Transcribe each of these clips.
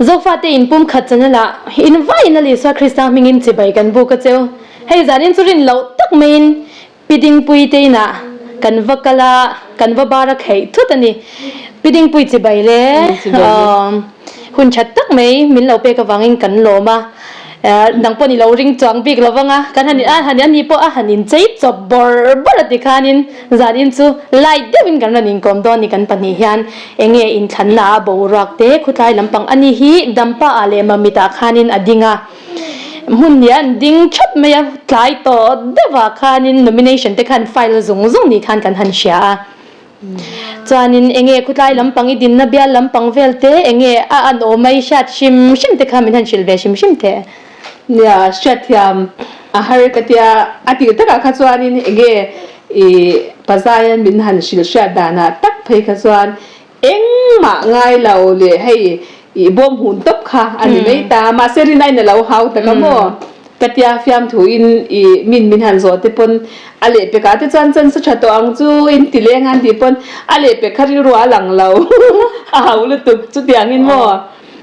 Zofate in pumkhat channel ah in vaiin Lal Isua Krista hmingin chibai kan buk a cheu. Hei zanin chu rin loh tak maiin Pi Dingpui te inah kan va kal a, kan va bar a kheih thut a ni. Pi Dingpui chibai le hun that tak mai min lo pek avangin kan lawm a. Nang pawh ni lo ring chuang bik lo vang a, kan han a han ani pawh a han inchei chawp bawrh bawrh a ti khanin zanin chu light deuhin kan rawn inkawm dawn ni kan pahnih hian enge inthlanna a boruak te khutlai lampang ani hi Dampa ah leh Mamit ah khanin a ding a, hmun hi an ding thap mai a, tlai tawh deuh ah khanin nomination te khan file zung zung ni khan kan han hria a. Chuanin enge khutlai lampang i dinna bial lampang vel te enge a an awm mai hriat hrim hrim te kha min han hrilh ve hrim hrim teh. Nia, hriatthiam a har ka tia a tih takah kha chuanin enge i Pazaian min han hrilh hriat danah tak phei kha chuan engmah ngai lo leh hei i bawm hun tawp kha a ni mai ta. Mahse rinaiin a lo hau tak a maw? Ka tia fiamthu in i min min han zawh te pawn a lehpek ah te chuan chan sa tha tawh ang chu in ti leng an tih pawn a lehpek kha rilru a lang lo a hau lutuk chutiang in maw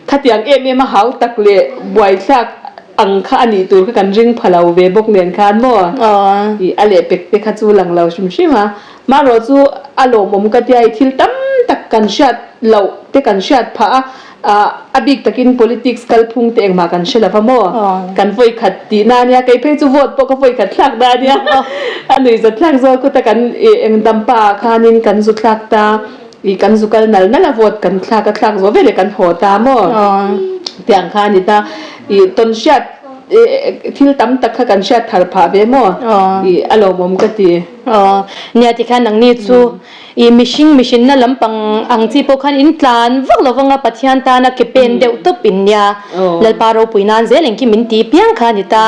khatiang em em a hau tak leh buaithlak ang kha a nih tur kha kan ring pha lo ve bawk nen khan maw i a lehpek te kha chu lang lo hrim hrim a marawh chu a lawmawm ka tia i thil tam tak kan hriat loh te kan hriat phah a. A bik takin politics kalphung te engmah kan hre lova maw? Kan vawi khat tihna ania, kei phei chu vote pawh ka vawi khat thlak na ania. A nui zat thlak zawk kut a kan eng dampa ah khanin kan zu thlak ta, i kan zu kal nal nal a vote kan thlak a thlak zawh veleh kan haw ta maw? Tiang kha a ni ta. I tawn hriat thil tam tak kha kan hriat thar phah ve maw? I a lawmawm ka ti. Nia tikhian nangni chu I mihring mihrinna lampang ang chi pawh khan in tlan vak lo vanga Pathian tana ke pen deuh tawp in nia. Lalpa ropui nan zel engkim min ti piang kha a ni ta.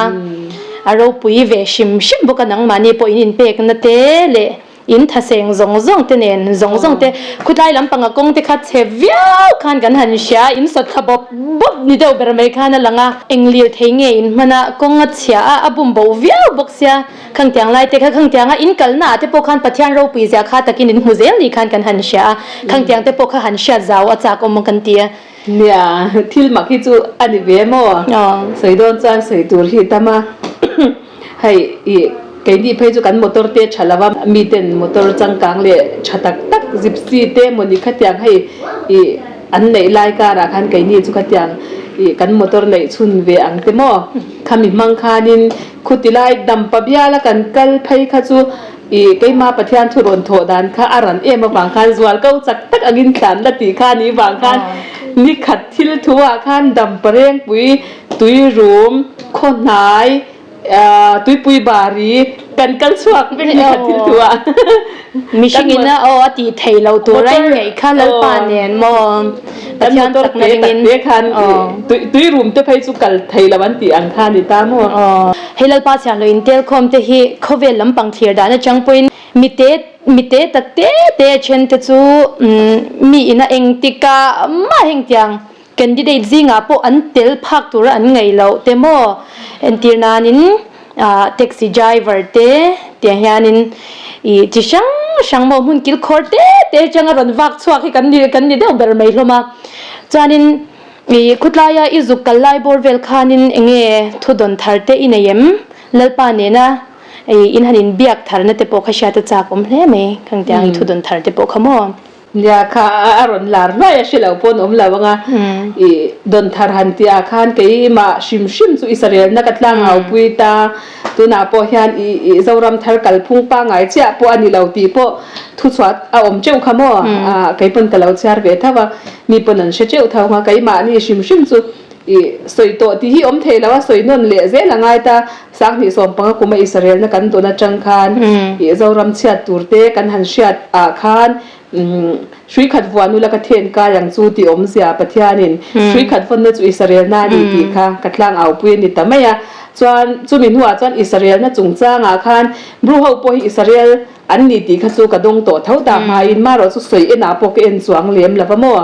A ropui ve hrim hrim bawk a nangmahni pawh in inpekna te leh in thaseng zawng zawng te nen zawng zawng te khutlai lampanga kawng te kha chhe viau khan kan han hria in sawt thla bawp bawp ni deuh ber mai khan a lang a. Eng lirthei nge in hman a kawng a chhia a a bum bo viau bawk sia. Khangtiang lai te kha khangtianga in kalna ah te pawh khan Pathian ropui zia kha takin in hmu zel ni khan kan han hria a, khangtiang te pawh kha han hriat zau a chak awm kan ti a. Nia, thil mak hi chu a ni ve maw? Sawi dawn chuan sawi tur hi tam a, hei i keini phei chu kan motor te tha lo a, mi ten motor changkang leh tha tak tak gypsy te mawni khatiang hei i an neih lai karah khan keini chu khatiang i kan motor neih chhun ve ang te maw? Khami hmang khanin Khuti lai dampa biala kan kal phei kha chu i keima Pathian thu rawn thawh dan kha a ran em avang khan zual ko chak tak angin thlan la tih kha ni vang khan ni khat thil thu ah khan dampa rengpui tui rum khaw hnai tuipui bari kan kal chhuak vek ni khat thil thu ah. Mihring in a aw a tih theih loh tur a ingaih kha Lalpa nen maw Pathian chakna ringin te khan tui rum te phei chu kal thei lo an tih ang kha a ni ta maw. Hei Lalpa chhiahhlawh intelkhawm te hi khawvel lampang thlir dan atang pawhin mi te mi te tak te te a then te chu mi ina engtikah mah hengtiang Candidate zingah pawh an tel phak tura an ngaih loh te maw? Entir nanin taxi driver te tiang hianin ih chi hrang hrang maw hmun kilkhawr te te atanga rawn vak chhuak hi kan ni kan ni deuh ber mai hlawm a. Chuanin ih khawtlaia i zuk kal lai bawr vel khanin enge thudawn thar te i nei em? Lalpa nena ih in han inbiak tharna te pawh kha hriat a chak awm hle mai khang tiang i thudawn thar te pawh kha maw? Nia kha a rawn lar hnuai a hre lo pawn awm lo anga i dawn thar han tih ah khan keimah hrim hrim chu Israel-na ka tlang au pui ta tunah pawh hian i Zoram thar kalphung pangngai chiah pawh a ni lo tih pawh thuchhuah a awm teuh kha maw kei pawn ka lo chhiar ve tho a mi pawn an hre teuh tho anga keimahni hrim hrim chu i sawi tawh tih hi awm thei lo a sawi nawn leh zel a ngai ta Sanghnih sawmpanga kuma Israel-na kan dawn atang khan i Zoram chhiat tur te kan han hriat ah khan hrui khat vuan ula ka then kai ang chu tih awmzia Pathianin hrui khat vawnna chu Israel-na a ni tih kha ka tlang aupui a ni ta mai a. Chuan chumi hnuah chuan Israel-na chungchangah khan Bru ho pawh hi Israel an ni tih kha chu ka dawng tawh tho ta hmain marawh chu sawi enah pawh ka en chuang lem lo va maw.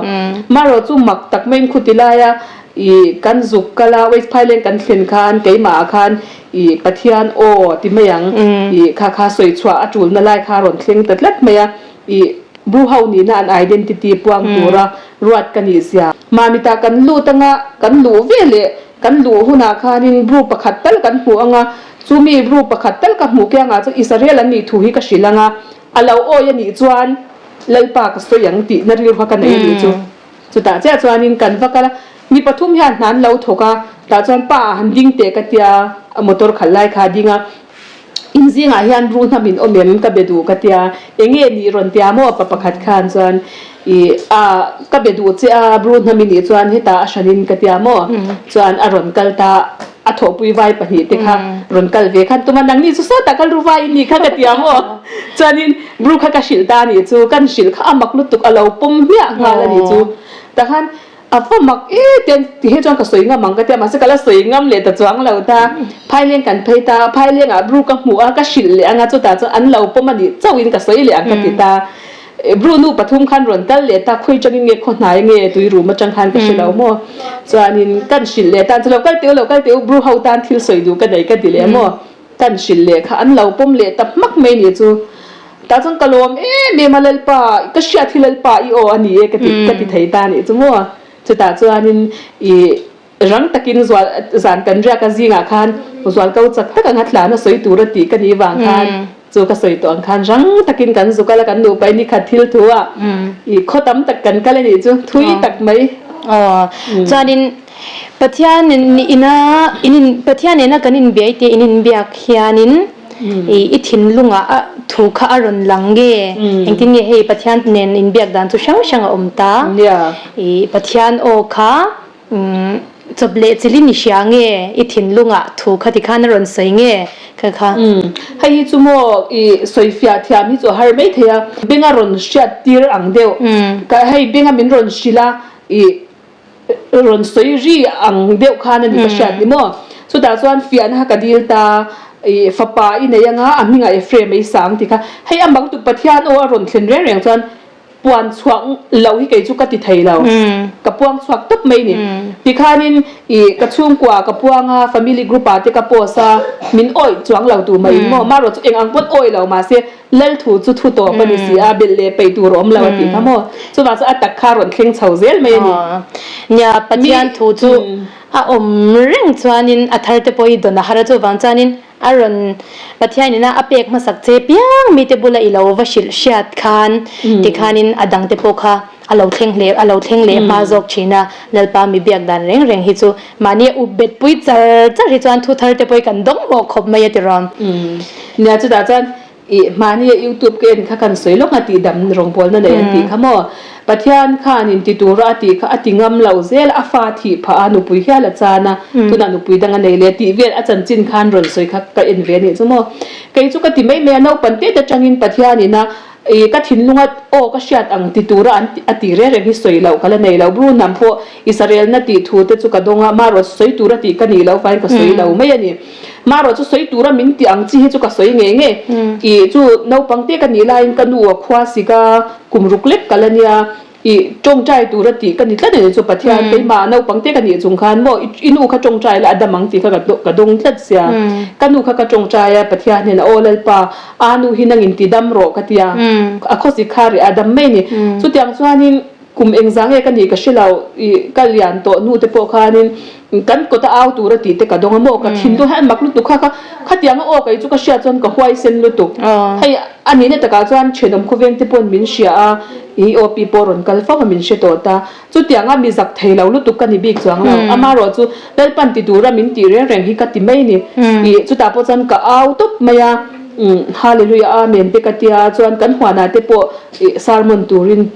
Marawh chu mak tak maiin khuti laia I kan zuk kal a, West Phailen kan thlen khan keimah ah khan i Pathian aw ti mai ang i kha kha sawi chhuah a tulna lai kha a rawn thleng ta tlat mai a. I. Bru ho nihna an identity puang tura ruat ka nih zia. Mamita kan lut anga kan luh ve leh kan luh hunah khanin Bru pakhat tal kan hmu anga, chumi Bru pakhat tal ka hmuh kiangah chuan Israel an nih thu hi ka hrilh anga, a lo awi a nih chuan Lalpa ka sawi ang tihna rilru kha ka nei a nih chu. Chutah chiah chuanin kan va kal a, mi pathum hian hna an lo thawk a, tah chuan pa ah han ding teh ka tia, a motor khalh lai kha a ding a, in zingah hian ru hnam in awm em ka be duh ka tia, enge nih rawn tia maw pa pakhat khan chuan ih a ka be duh che a bru hnam i nih chuan hetah a hranin ka tia maw chuan a rawn kal ta a thawhpui vai pahnih te kha rawn kal ve khan tuma nangni chu sawtah kal ru vai i nih kha ka tia maw chuanin bru kha ka hrilh ta a nih chu kan hrilh kha a mak lutuk a lo pawm hmiah nghal a nih chu takhan A va mak e tian ti hi chuan ka sawi ngam ang ka tia mahse ka la sawi ngam leh ta chuang lo ta. Phaileng kan phei ta, phailengah Bru ka hmuh a, ka hrilh leh ang a chutah chuan an lo pawm a nih chauhin ka sawi leh ang ka ti ta. Bru nu pathum khan rawn kal leh ta, khawi tangin nge khaw hnai nge tui rum atang khan ka hre lo maw. Chuanin kan hrilh leh tan chu lo kal teh u lo kal teh u Bru ho tan thil sawi duh ka nei ka ti leh maw. Kan hrilh leh kha an lo pawm leh ta hmak mai nih chu. Tah chuan ka lawm em em a Lalpa, ka hriat hi Lalpa i aw a ni e ka ti ka ti thei ta nih chu maw. Chutah chuanin i rang takin zual zan kan riak a zingah khan zual ko chak tak anga tlan a sawi tur a tih ka nih vang khan chu ka sawi tawh ang khan rang takin kan zuk a la kan nupa in nikhat thil thu a i khaw tam tak kan kal a nih chu thui tak mai. Aw chuanin Pathian ina in in Pathian nena kan inbiai tih in inbiak hianin i thinlungah a thu kha a rawn lang nge? Engtin nge hei Pathian nen inbiak dan chu hrang hrang a awm ta? I Pathian aw kha chawp leh chilhin i hria nge? I thinlungah thu kha tikhan a rawn sawi nge? Kha kha. Hei hi chu maw i sawifiah thiam hi chu a har mai thei a, benga rawn hriat tir ang deuh. Ka hei benga min rawn hrilh a, i rawn sawi ri ang deuh khan a ni ka hriat ni maw? Chutah chuan fiahna kha ka dil ta, i fapa i nei anga a hmingah Ephraim a i sa ang tih kha. Hei a mak lutuk Pathian aw a rawn thlen reng reng chuan puan chhuak lo hi kei chu ka ti thei lo, ka puang chhuak tawp mai ni. Tikhanin i ka chhungkua ka puang a, family group ah te ka post a, min awih chuang lo tur mai in maw? Marawh chu eng ang pawn awih lo mahse Lal thu chu thu tawp a ni si a, belh leh peih tur a awm lo a tih kha maw? Chuvang chu a tak kha rawn thleng chho zel mai a ni. Nia, Pathian thu chu a awm reng chuanin a thar te pawh hi dawn a har a, chuvang chuanin a rawn Pathian ina a pek hmasak che piang mite bula i lo va hrilh hriat khan tikhanin a dang te pawh kha a lo thleng hle a lo thleng leh hma zawk thin a, Lalpa mi biak dan reng reng hi chu mahni a up bet pui char char hi chuan thu thar te pawh hi kan dawng mawh khawp mai a ti rawm. Nia, chutah chuan Ih, mahni a youtube ka en kha kan sawi lawk a tih dam rawngbawlna nei an tih kha maw? Pathian khan in ti tura a tih kha a ti ngam lo zel a, a fa thih phah a, nupui hial a chan a, tunah nupui dang a nei leh tih vel a chanchin khan rawn sawi kha ka en ve a nih chu maw? Kei chu ka ti mai mai a, naupan tete atangin Pathian ina ih ka thinlunga aw ka hriat ang ti tura an a tih reng reng hi sawi loh ka la nei lo, Bru hnam pawh Israelna tih thu te chu ka dawng a, marawh sawi tura tih ka nih loh vangin ka sawi lo mai a ni. Marawh chu sawi tura min tih ang chi hi chu ka sawi ngei ngei. Ih chu naupang te ka nih laiin ka nu a khua sik a, kum ruk lek kal a nia. Ih tawngtai tura tih ka ni tlat a ni chu Pathian keimah naupang te ka nih chung khan maw i nu kha tawngtai la a dam ang tih kha ka dawng tlat sia. Ka nu kha ka tawngtai a Pathian hian aw Lalpa a nu hi nangin ti dam rawh ka ti a, a khawsik kha reh a dam mai a ni. Chutiang chuanin Kum engzah nge ka nih ka hre lo, i ka lian tawh hnu te pawh khanin kan kawta au tur a tih te ka dawng a maw, ka thinlung hian mak lutuk kha kha khatiang a aw kei chu ka hriat chuan ka huaisen lutuk. Hei a nihna takah chuan thenawm khawveng te pawn min hria a, i aw pi pawh rawn kal fo a min hre tawh ta. Chutiang a mi zak thei lo lutuk ka ni bik chuang lo, amarawh chu Lalpan ti tura min tih reng reng hi ka ti mai ni. I chutah pawh chuan ka au tawp mai a, Hallelujah Amen te ka tia chuan kan huanah te pawh i sermon turin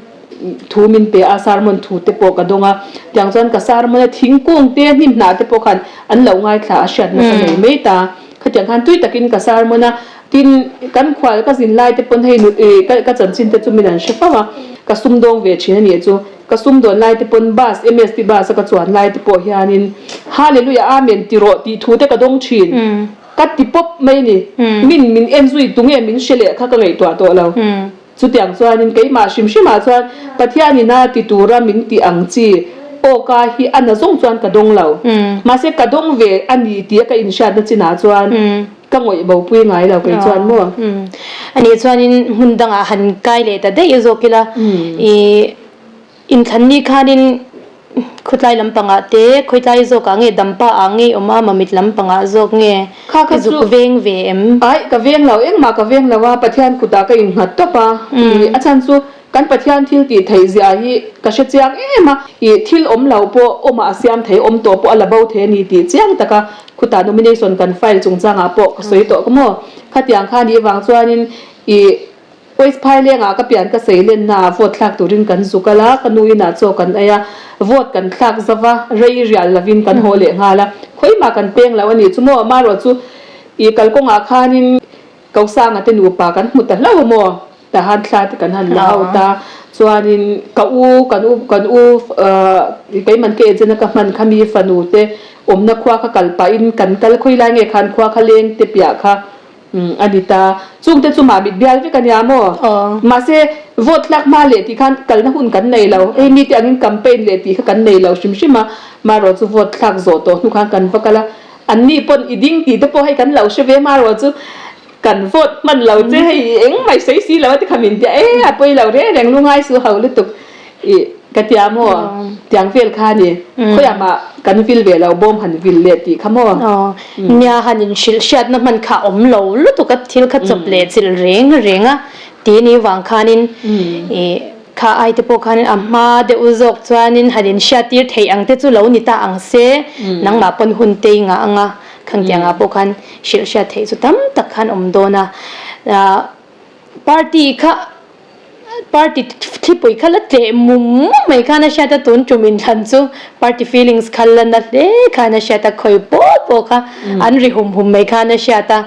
thu min pe a, sermon thu te pawh ka dawng a, tiang chuan ka sermon a thingkung te hnim hnah te pawh khan an lo ngaithla a hriatna ka nei mai ta, khatiang khan tui takin ka sermon a, tin kan khual ka zin lai te pawn hei nut ih ka chanchin te chu min an hre fo a, ka sumdawng ve thin a nih chu, ka sumdawn lai te pawn bus MST bus a ka chuan lai te pawh hianin Hallelujah Amen ti rawh tih thu te ka dawng thin, ka ti pawp mai a ni, min min en zui tunge min hre leh kha ka ngaihtuah tawh lo. Chutiang chuanin keimah hrim hrimah chuan Pathianin a ti tura min tih ang chi awka hi a na zawng chuan ka dawng lo. Mahse ka dawng ve a ni tia ka inhriatna chinah chuan ka. ka ngawih bo pui ngai lo kei chuan maw. Anih chuanin hmun dangah han kai leh ta daih zawk ila i inthlanni khanin khawtlai lampangah te khawitlai zawkah nge dampa ah nge awm a mamit lampangah zawk nge i zuk veng ve em? Aih ka veng lo engmah ka veng lo a Pathian kutah ka innghat tawp a i a chhan chu Kan Pathian thil tih theih zia hi ka hre chiang em a, ih thil awm lo pawh awmah a siam thei, awm tawh pawh a la bo thei a ni tih chiang taka khutah nomination kan file chungchangah pawh ka sawi tawh ka maw. Khatiang kha nih vang chuanin ih West Phailengah ka pian ka sei lennaah vote thlak turin kan zu kal a, ka nu inah chaw kan ei a, vote kan thlak zova rei rial lovin kan haw leh nghal a, khawimah kan peng lo a nih chu maw, amaherawhchu ih kalkawngah khanin Kosanga te nupa kan hmu ta hlauh a maw? Tahan thla te kan han la ho ta. Chuanin ka u, kan u, kan u keiman ka agent a ka hman kha mi fanu te awmna khua kha kal pahin kan kal khawi lai nge khan khua kha leng te piah kha a ni ta. Chungte chu mah mit bial vek a nia maw? Mahse vote tlak hma leh tih khan kalna hun kan nei lo. Hei mite angin campaign leh tih kha kan nei lo hrim hrim a. Marawh chu vote thlak zawh tawh hnu khan kan va kal a. Anni pawn i ding tih te pawh hei kan lo hre ve marawh chu kan vote hman lo che hei i engmah i sawi si lo a ti kha min tia e a pawi lo reng reng lungai su ho lutuk i ka tia maw tiang vel kha ni khawiah mah kan vil ve lo bawm han vil leh tih kha maw. Nia han in hrilh hriatna hman kha awm lo lutuk a thil kha chawp leh chilh reng reng a ti ni vang khanin i Kha ai te pawh khanin a hma deuh zawk chuanin han inhriat tir theih ang te chu lo ni ta ang se, nangmah pawn hun te i ngah ang a, khangtiangah pawh khan hrilh hriat theih chu tam tak khan awm dawn a. Party kha party thlipui kha la tleh mum mum mai khan a hriat a, tun tum inthlan chu party feelings kha la na hle khan a hriat a, khawi pawl pawh kha an ri hum hum mai khan a hriat a.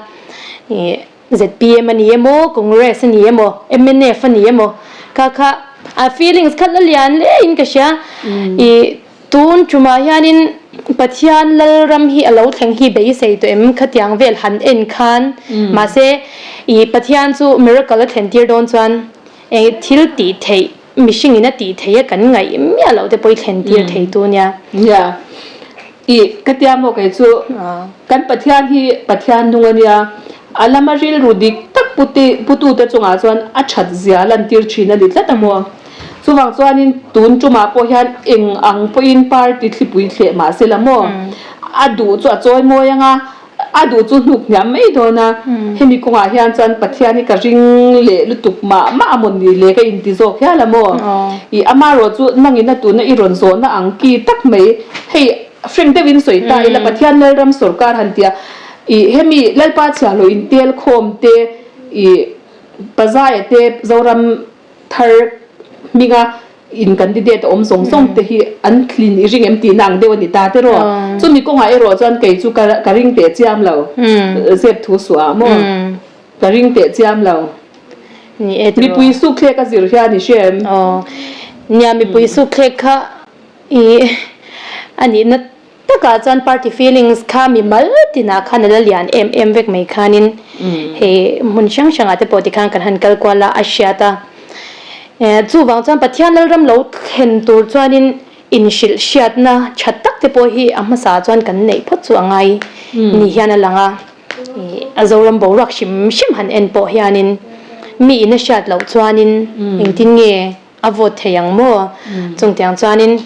Zpm a ni emaw, Congress a ni emaw, mnf a ni emaw, kha kha a feelings kha la lian hle in ka hria. I tun tumah hianin Pathian Lalram hi a lo thleng hi beisei tawh em khatiang vel han en khan mahse i Pathian chu miracle a thlen tir dawn chuan eng thil tih theih mihring in a tih theih a kan ngaih miah loh te pawh i thlen tir thei tu nia. Nia. I ka tia maw kei chu kan Pathian hi Pathian nung a nia, a lama rilru dik tak putute chungah chuan a that zia lantir thin a ni tlat a maw. Chuvang chuanin tun tumah pawh hian eng ang pawhin party thlipui thleh mah se la maw, a duh chu a chawi mawi ang a, A duh chu hnuk hniam mai dawn a, hemi kawngah hian chuan Pathian hi ka ring leh lutuk mah mah a maw ni le ka inti zawk hial a maw? I amarawh chu nangin a tuna i rawn zawhna ang ki tak mai, hei frank deuhin sawi ta ila Pathian Lalram sawrkar han tia i hemi Lalpa chhiahhlawh intel khawm te i Pazaia te Zoram thar hminga in candidate a awm zawng zawng te hi an tlin i ring em tihna ang deuh a ni ta te rawh. Chumi kawngah erawh chuan kei chu ka ka ring teh chiam lo. Zep thu suah ah maw? Ka ring teh chiam lo. Mipui sukthlek a zir hian i hria em? Aw. Nia mipui sukthlek kha i a nihna Takah chuan party feelings kha mi mal tinah khan a la lian em em vek mai khanin hei hmun hrang hrangah te pawh tikhan kan han kal kual a, a hriat a. Chuvang chuan Pathian Lalram lo thlen tur chuanin inhrilh hriatna tha tak te pawh hi a hmasa chuan kan neih phawt chu a ngai ni hian a lang a. A Zoram boruak hrim hrim han en pawh hianin mi in a hriat loh chuanin engtin nge A vote thei ang maw? Chungtiang chuanin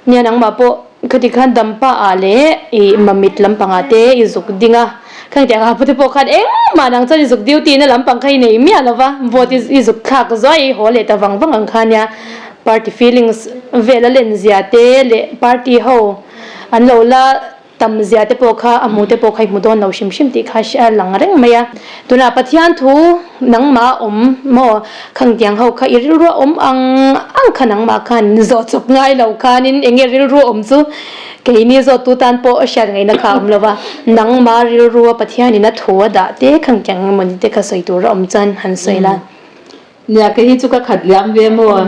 nia nangmah pawh khati khan dampa ah leh i mamit lampangah te i zuk ding a, khangtiang ah te pawh khan engmah nang chuan i zuk duty na lampang kha i nei miah lo va, vote i zuk thlak zuai i haw leh ta vang vang ang kha nia party feelings vel a len zia te leh party ho an lo la Tam zia te pawh kha a hmu te pawh kha i hmu dawn lo hrim hrim tih kha a lang reng mai a. Tunah Pathian thu nangmah a awm maw? Khangtiang ho kha i rilru a awm ang ang kha nangmah khan zawh chawp ngai lo khanin eng nge rilru awm chu keini zawttu tan pawh a hriat ngaihna kha a awm lo va. Nangmah rilru a Pathianin a thu a dah te khangtiang emawni te kha sawi tur a awm chuan han sawi la. Nia kei hi chu ka khat liam ve maw?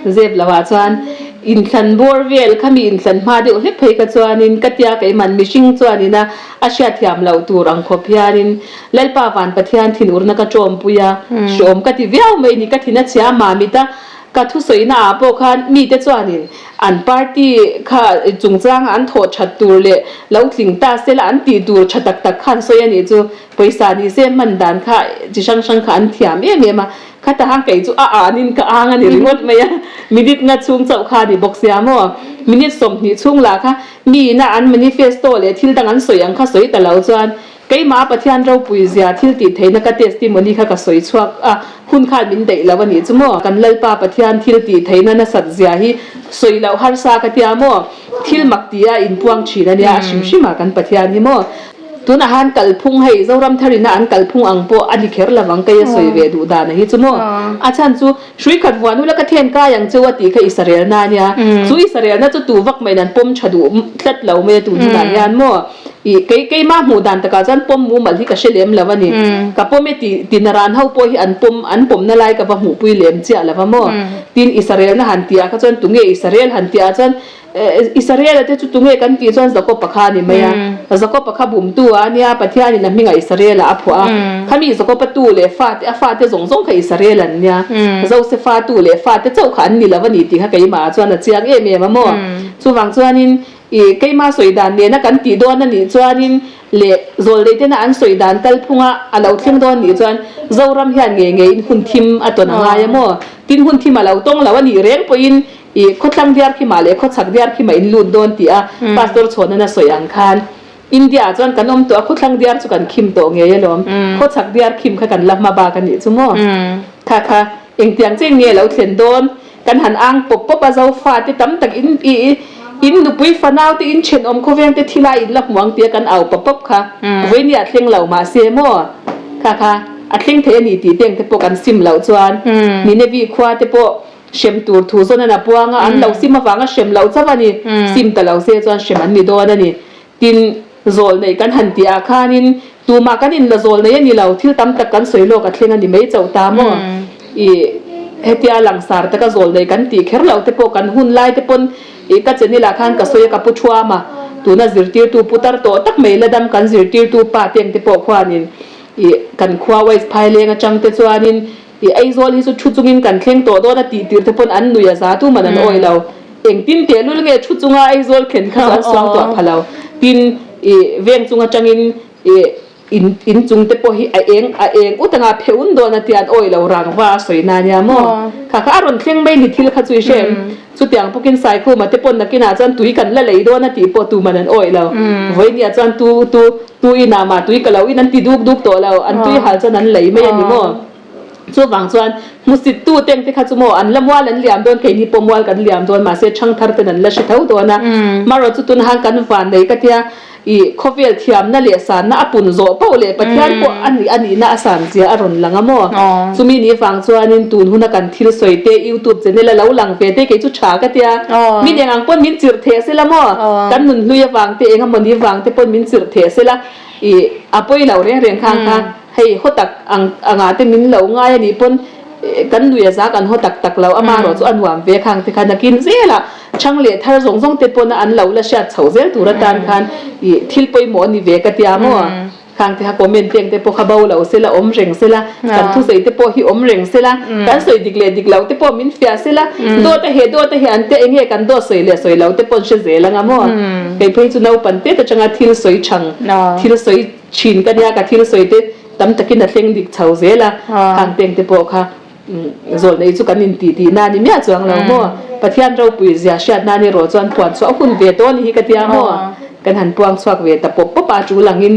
Zep lo ah chuan inthlan bawr vel kha mi inthlan hma deuh hlek phei ka chuanin ka tia keiman mihring chuanin a a hriatthiam loh tur ang khawp hianin Lalpa van Pathian thinurna ka tawmpui a, hreawm ka ti viau mai ni ka thin a chhia mamit a. Ka thusawina ah pawh khan mite chuanin an party kha chungchanga an thawh that tur leh lo tling ta sela an tih tur tha tak tak khan sawi a nih chu. Pawisa ni se hman dan kha chi hrang hrang kha an thiam em em a, khata hang kei chu a anin ka ang a ni ringawt mai a, minute nga chhung chauh kha a ni bawk sia maw? Minute 20 chhung lah kha mi ina an manifesto leh thil dang an sawi ang kha sawi ta lo chuan keimah Pathian ropui zia thil tih theihna ka testimony kha ka sawi chhuak a, hun khan min daih lo a nih chu maw? Kan Lalpa Pathian thil tih theihna nasat zia hi sawi loh harsa ka tia maw? Thil mak tih a inpuang thin a nia a hrim hrim a kan Pathian hi maw? Tunah han kalphung hei Zoramtharina an kalphung ang pawh a ni kher lo ang kei a sawi ve duh dan a hi chu maw? A chhan chu hrui khat vuan ula ka then kai ang cheu a tih kha i sarelna a nia. Chu i sarelna chu tu vak maiin an pawm tha duh tlat lo mai a tun hunah hian maw? Ih kei keimah hmuh dan takah chuan pawm mumal hi ka hre lem lo a ni. Ka pawm e tih tina ran ho pawh hi an pawm an pawmna lai ka va hmuhpui lem chiah lo va maw? Tin i sarelna han tih ah kha chuan tunge i sarel han tih ah chuan Israel-a te chu tunge kan tih chuan Jakob-a kha a ni mai a. Jakob-a kha bumtu a nia, Pathianin a hmingah Israel-a a phuah a. Khami Jakob-a tu leh fate, a fate zawng zawng kha Israel an nia. Josefa tu leh fate chauh kha an ni lo a ni tih kha keimahah chuan a chiang em em a maw? Chuvang chuanin i keima sawi dan nena kan tih dawn a nih chuanin leh zawlneih tena an sawi dan kalphunga a lo thleng dawn nih chuan Zoram hian ngei ngeiin hun thim a tawn a ngai a maw? Tin, hun thim a lo tawng lo a nih reng pawhin I khawthlang diar khimah leh khawchhak diar khimah in lut dawn tih a Pastor Chhawnana sawi ang khan India ah chuan kan awm tawh a, khawthlang diar chu kan khim tawh ngei alawm. Khawchhak diar khim kha kan la hma bak a nih chu maw? Kha kha engtiang chiah nge lo thlen dawn? Kan han ang pawp pawp a Zofa te tam tak in i in nupui fanau te in thenawm khawveng te thila in la hmu ang tia kan au pawp pawp kha vawinia a thleng lo mahse maw? Kha kha a thleng thei a ni tih teng te pawh kan sim loh chuan Ninevi khua te pawh Hrem tur thu zawn an a puang a, an lo sim avanga hrem loh chauh a ni. Sim ta lo se chuan hrem an ni dawn a ni. Tin, zawl neih kan han tih ah khanin tumah kan inla zawl nei a ni lo, thil tam tak kan sawi lawk a thleng a ni mai chauh ta maw? I hetia langsar taka zawl nei kan tih kher lo te pawh kan hun lai te pawn i ka channel ah khan ka sawi a ka pu thuam a, tuna zirtirtu putar tawh tak mai la dam kan zirtirtu pa teng te pawh khuanin i kan khua West Phaileng atang te chuanin I Aizawl hi chu thu chungin kan thleng tawh dawn a tih tir te pawn an nui a za tu man an awi lo. Engtin tehlul nge thu chunga Aizawl thlen kha chu an suang tuah pha lo. Tin, i veng chung atangin i in in chung te pawh hi a eng a eng ut anga pheun dawn a tia an awi lo rangva a sawi na nia maw? Kha kha a rawn thleng mai ni thil kha chu i hre em? Chutiang bawkin Saikhuma te pawn nakinah chuan tui kan la lei dawn a tih pawh tu man an awi lo. Vawinia chuan tu tu tu inah mah tui ka lo in an ti duk duk tawh lo, an tui hal chuan an lei mai a ni maw? Chuvang chuan hmusit tu teng te kha chu maw an la mual an liam dawn keini pawh mual kan liam dawn mahse thangthar ten an la hre tho dawn a. Marawh chu tuna han kan van nei ka tia i khawvel thiamna leh sanna a pun zawh poh leh Pathian pawh a nih a nihna a san zia a rawn lang a maw? Chumi ni vang chuanin tun huna kan thil sawi te youtube channel a lo lang ve te kei chu tha ka tia min eng ang pawn min chirh theh sela maw? Kan nun hlui avang te eng emaw ni vang te pawn min chirh theh sela i a pawi lo reng reng khang kha. Hei haw tak ang angah te min lo ngai a nih pawn kan nui a za kan haw tak tak lo ama erawh chu a nuam ve khang te khan nakin zelah chhang leh thar zawng zawng te pawn an lo la hriat chho zel tur atan khan ih thil pawimawh a ni ve ka tia maw khang te kha comment peng te pawh kha bo lo sela awm reng sela kan thusawi te pawh hi awm reng sela kan sawi dik leh dik lo te pawh min fiah sela dawt a he dawt a he an te enge kan dawt sawi leh sawi lo te pawn hre zel anga maw kei phei chu naupan te atanga thil sawi chhang thil sawi Thin ka nia ka thil sawi te tam takin a thleng dik chho zel a, khang teng te pawh kha zawl nei chu kan in tih tih na ni miah chuang lo maw? Pathian ropui zia hriat nan erawh chuan puan chhuah hun ve tawh a ni hi ka tia maw? Kan han puang chhuak ve ta pawp pawp a tul angin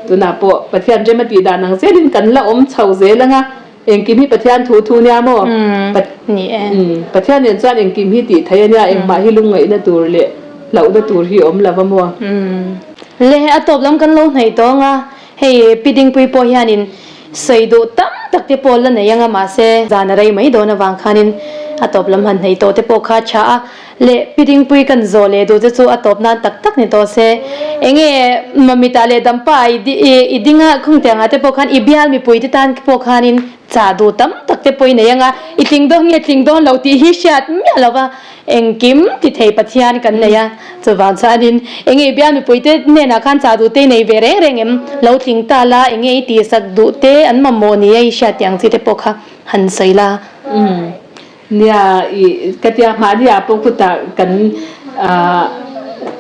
tunah pawh Pathian rem a tih dan ang zelin kan la awm chho zel anga engkim hi Pathian thu thu nia maw? Pathian nen chuan engkim hi tih theih a nia engmah hi lungngaihna tur leh hlauhna tur hi awm lo va maw? Le a tawp lam kan lo hnaih tawng a, hei Pi Dingpui pawh hianin sawi duh tam tak te pawh la nei anga mahse zan a rei mai dawn avang khanin a tawp lam han hnaih tawh te pawh kha a tha a, le Pi Dingpui kan zawh leh duh te chu a tawp nan tak tak ni tawh se. Enge Mamita leh Dampa i ding a khungtiang ah te pawh khan i bial mipui te tan pawh khanin chah duh tam tak te pawh i nei anga i tling dawn nge tling dawn lo tih hi hriat miah lo va. Engkim ti thei Pathian kan nei a, chuvang chuanin enge i bial mipuite hnenah khan chah duh te i nei ve reng reng em? Lo tling ta la, enge i tihsak duh te an mamawh ni a i hriat tih ang chi te pawh kha han sawi la. Umm. Nia i ka tia hmahni ah pawh khutah kan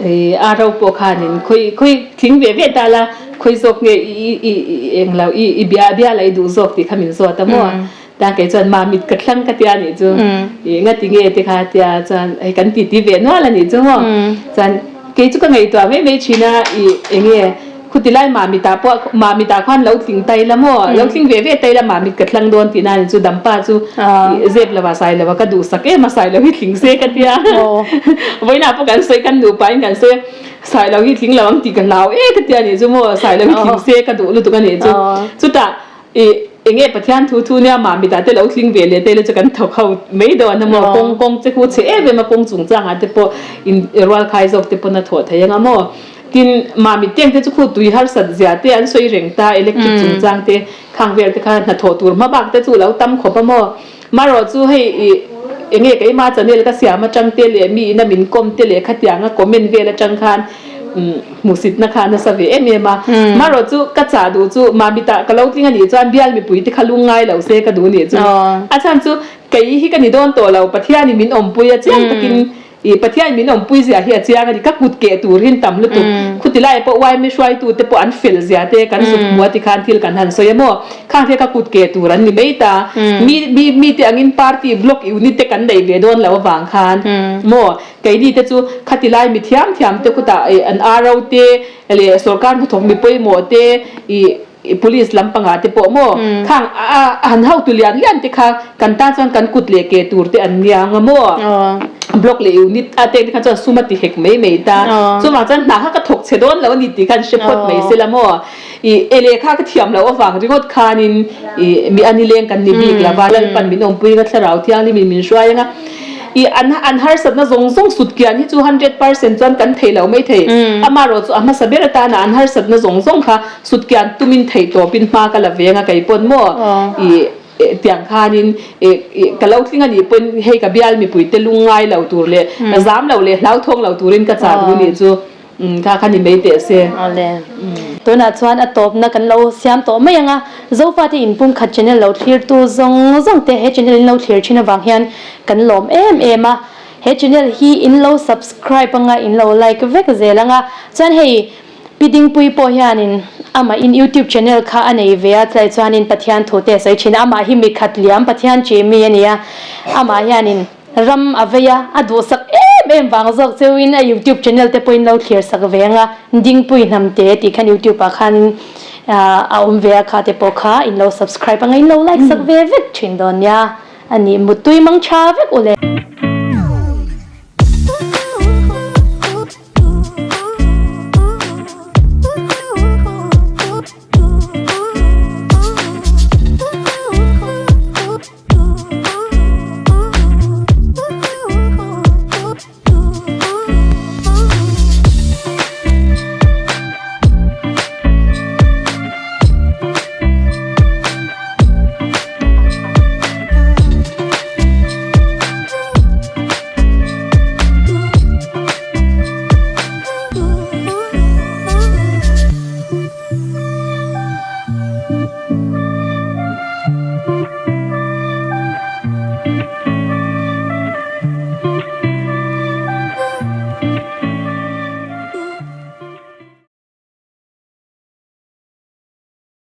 i aro pawh khanin khawi khawi thing ve ve ta la khawi zawk nge i i englo i i bia bia la i duh zawk tih kha min zawt a maw ta kei chuan mamit ka thlang ka tia nih chu i ngati nge te kha tia chuan hei kan titi ve nual a nih chu maw chuan kei chu ka ngaihtuah mai mai thin a i enge Khuti lai Mamita pawh Mamita khan lo tling tai la maw? Lo tling ve ve tai la Mamit ka thlang dawn tih nan chu Dampa chu zep lova sai lova ka duhsak em a sai lo hi tling se ka tia. Vawiinah pawh kan sawi kan nupa in kan sawi a sai lo hi tling lo ang tih ka hlau e ka tia nih chu maw sai lo hi tling se ka duh lutuk a nih chu. Chutah I enge Pathian thu thu nia Mamita te lo tling ve leh te la chu kan thawk ho mai dawn a maw? Kawng kawng che khu chhe em em a kawng chungchangah te pawh in rual khai zawk te pawn a thawh thei anga maw? Tin, Mamit teng te chu khu tui harsat zia te an sawi reng ta, electric chungchang te khang vel te kha hnathawh tur hma bak te chu lo tam khawp a maw? Marawh chu hei i enge keima channel ka siam atang te leh mi ina min kawm te leh khatianga comment vel atang khan hmuhsitna kha a nasa ve em em a. Marawh chu ka chah duh chu Mamita ka lo tling a nih chuan bial mipui te kha lungngai lo se ka duh nih chu. A chhan chu kei hi ka ni dawn tawh lo, Pathianin min awmpui a chiang takin I Pathian min awmpui zia hi a chiang a ni. Ka kut keh tur hi an tam lutuk. Khuti laiah pawh yma hruaitu te pawh an fel zia te kan zuk hmu a tikhan thil kan han sawi a maw? Khang te ka kut keh tur an ni mai ta. Mi mi mi te angin party block unit te kan neih ve dawn loh avang khan maw? Keini te chu khati lai mi thiam thiam te khutah an RO te leh sorkar hnathawk mi pawimawh te i I police lampangah te pawh maw khang a han hotu lian lian te kha kan tan chuan kan kut leh ke tur te an nia anga maw block leh unit a te kha chuan sum a ti hek mai mai ta chuvang chuan hna kha ka thawk chhe dawn lo a ni tih khan hre phawt mai se la maw i e lehkha ka thiam loh avang ringawt khanin i mi a nileng kan ni bik lova Lalpan min awmpui anga thlarau thianghlim in min hruai anga I an an harsatna zawng zawng sut kian hi chu 100% chuan kan thei lo mai thei. Amaherawh chu a hmasa ber atana an harsatna zawng zawng kha sut kian tumin theih tawpin hma ka la veng a kei pawn maw i tiang khanin i ka lo tling a nih pawn hei ka bial mipuite lungngai lo tur leh zam lo leh hlauthawng lo turin ka chah duh nih chu. Kha kha ni mai teh se. Awle. Tunah chuan a tawpna kan lo siam tawh mai ang a, Zofate inpumkhat channel lo thlirtu zawng zawng te he channel in lo thlir thin avang hian kan lawm em em a. He channel hi in lo subscribe anga in lo like vek zel ang a. Chuan hei Pi Dingpui pawh hianin amah in YouTube channel kha a nei ve a, chulai chuanin Pathian thu te a sawi thin a, amah hi mikhat liam Pathian chi mi a ni a, amah hianin Ram a vei a, a duhsak em em vang zawk cheuhin a youtube channel te pawhin lo thlir sak ve ang a, Dingpui Hnamte tih khan youtube ah khan a awm ve a kha te pawh kha in lo subscribe ang a, in lo like sak ve vek thin dawn nia, a nih muttui mang tha vek u le.